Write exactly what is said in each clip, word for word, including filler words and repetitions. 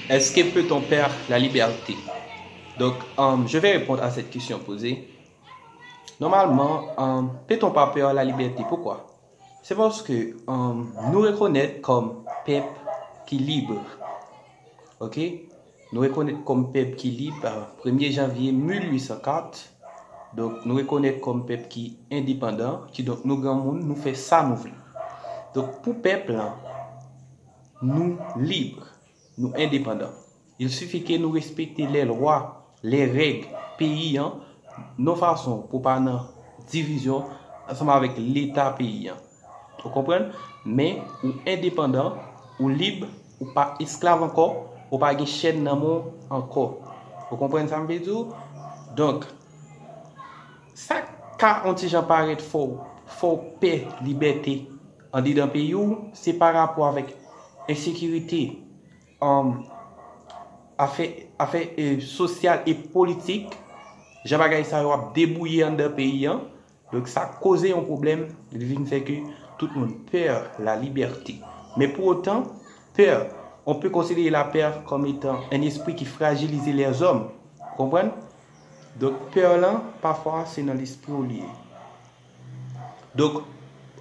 Est-ce que peut-on perdre la liberté? Donc, euh, je vais répondre à cette question posée. Normalement, euh, peut-on pas perdre la liberté? Pourquoi? C'est parce que euh, nous reconnaître comme peuple qui est libre. Ok? Nou rekonèt kòm pèp ki lib, euh, premye janvye mil uit san kat. Donk, nou rekonèt kòm pèp ki endepandan, kidonk nou granmoun, nou fè sa nou vle. Donk, pou pèp lan, nou lib, nou endepandan. Il suffit ke nou respekte lè lwa, lè règ peyi an, yon fason pou pa nan divizyon ansanm avèk leta peyi an. Ou konprann? Men, ou endepandan, ou lib, ou pa esklav ankò, ou pa gen chèn nan men w ankò. Ou konprann sa m vle di w? Donk, sa ka yon ti jan parèt fè w, fè w pè libète andedan peyi w, se pa rapò avèk ensekirite, um, afè, afè, eh, sosyal e politik, jan bagay sa yo ap debouye anndan peyi an. Donk, sa koze yon pwoblèm, li vin fè ke tout moun pè la libète. Men pou otan, pè, on peut considérer la peur comme étant un esprit qui fragilise les hommes. Ou konprann? Donk, pè lan, pafwa, se nan lespri w li ye. Donk,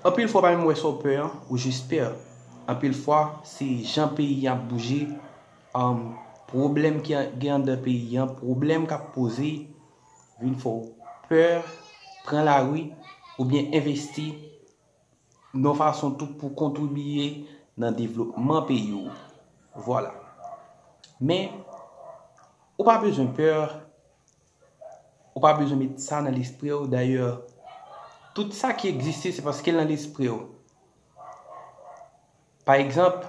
anpil fwa, w pa menm wè sa w pè an, ou jis pè. Anpil fwa, se jan peyi ap bouje, um, pwoblèm ki an- gen anndan peyi an, pwoblèm k ap poze, vin fè w pè, pran lari, oubyen envesti yon fason tou pou kontribiye nan devlopman peyi w. Vwala. Men, ou pa bezwen pè, ou pa bezwen met sa nan lespri w. Dayè, tout sa ki egziste, se paske l nan lespri w. Pa egzanp,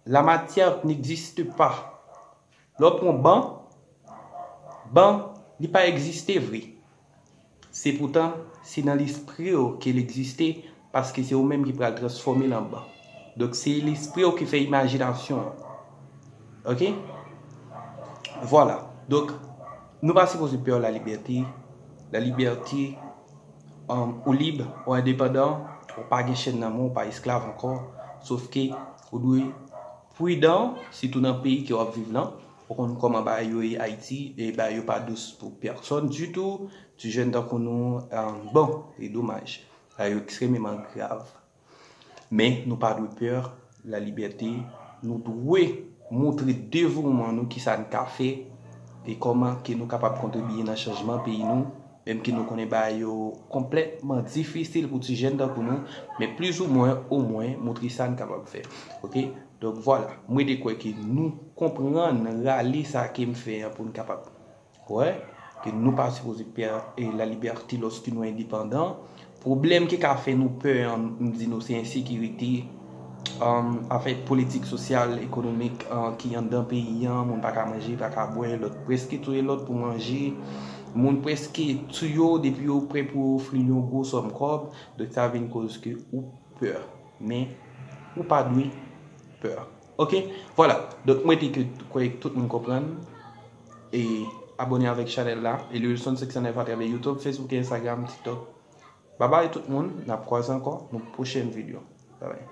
la matière n'existe pas. Lè w pran ban, ban, li pa egziste vre. Se poutan, se nan lespri w ke l egziste, paske se ou menm ki pral transfòme l an ban. Donk, se lespri w ki fè imajinasyon an. Ok? Vwala. Donk, nou pa sipoze pè la libète. La libète, um, ou lib, ou endepandan, ou pa gen chèn nan men w, ou pa esklav ankò. Sof ke ou dwe pridan, sitou nan peyi ke w ap viv lan. Ou konn kòman bagay yo ye Ayiti, e bagay yo pa dous pou pèsòn ditou. Ti jèn tankou nou, um, bon, e domaj. Bagay yo ekstrèmeman grav. Men nou pa dwe pè la libète. Nou dwe montre devouman nou, kisa n ka fè e kòman ke nou kapab kontribiye nan chanjman peyi nou, menm ke nou konnen bagay yo konplètman difisil pou ti jèn tankou nou, men plizoumwen, omwen, montre sa n kapab fè. Ok? Donk, vwala, mwen te kwè ke nou konprann rale sa ke m fè an pou n kapab wè ke nou pa sipoze pè, e, la libète lòske nou endepandan. Pwoblèm ki ka fè nou pè an, m di nou, se ensekirite, um, afè politik, sosyal, ekonomik, uh, ki anndan peyi an. Moun pa ka manje, pa ka bwè, lòt prèske touye lòt pou manje. Moun prèske touye w depi yo prè pou yo ofri l yon gwo sòm kòb. Donk, sa vin koz ke ou pè. Men, ou pa dwe pè. Ok? Vwala. Donk, mwen te ke, kwè tout moun konprann. E abòne avèk chanèl la, Elwilson senk san nèf atravè YouTube, Facebook e Instagram, TikTok. Babay tout moun, n ap kwaze ankò nan pwochèn videyo. Babay.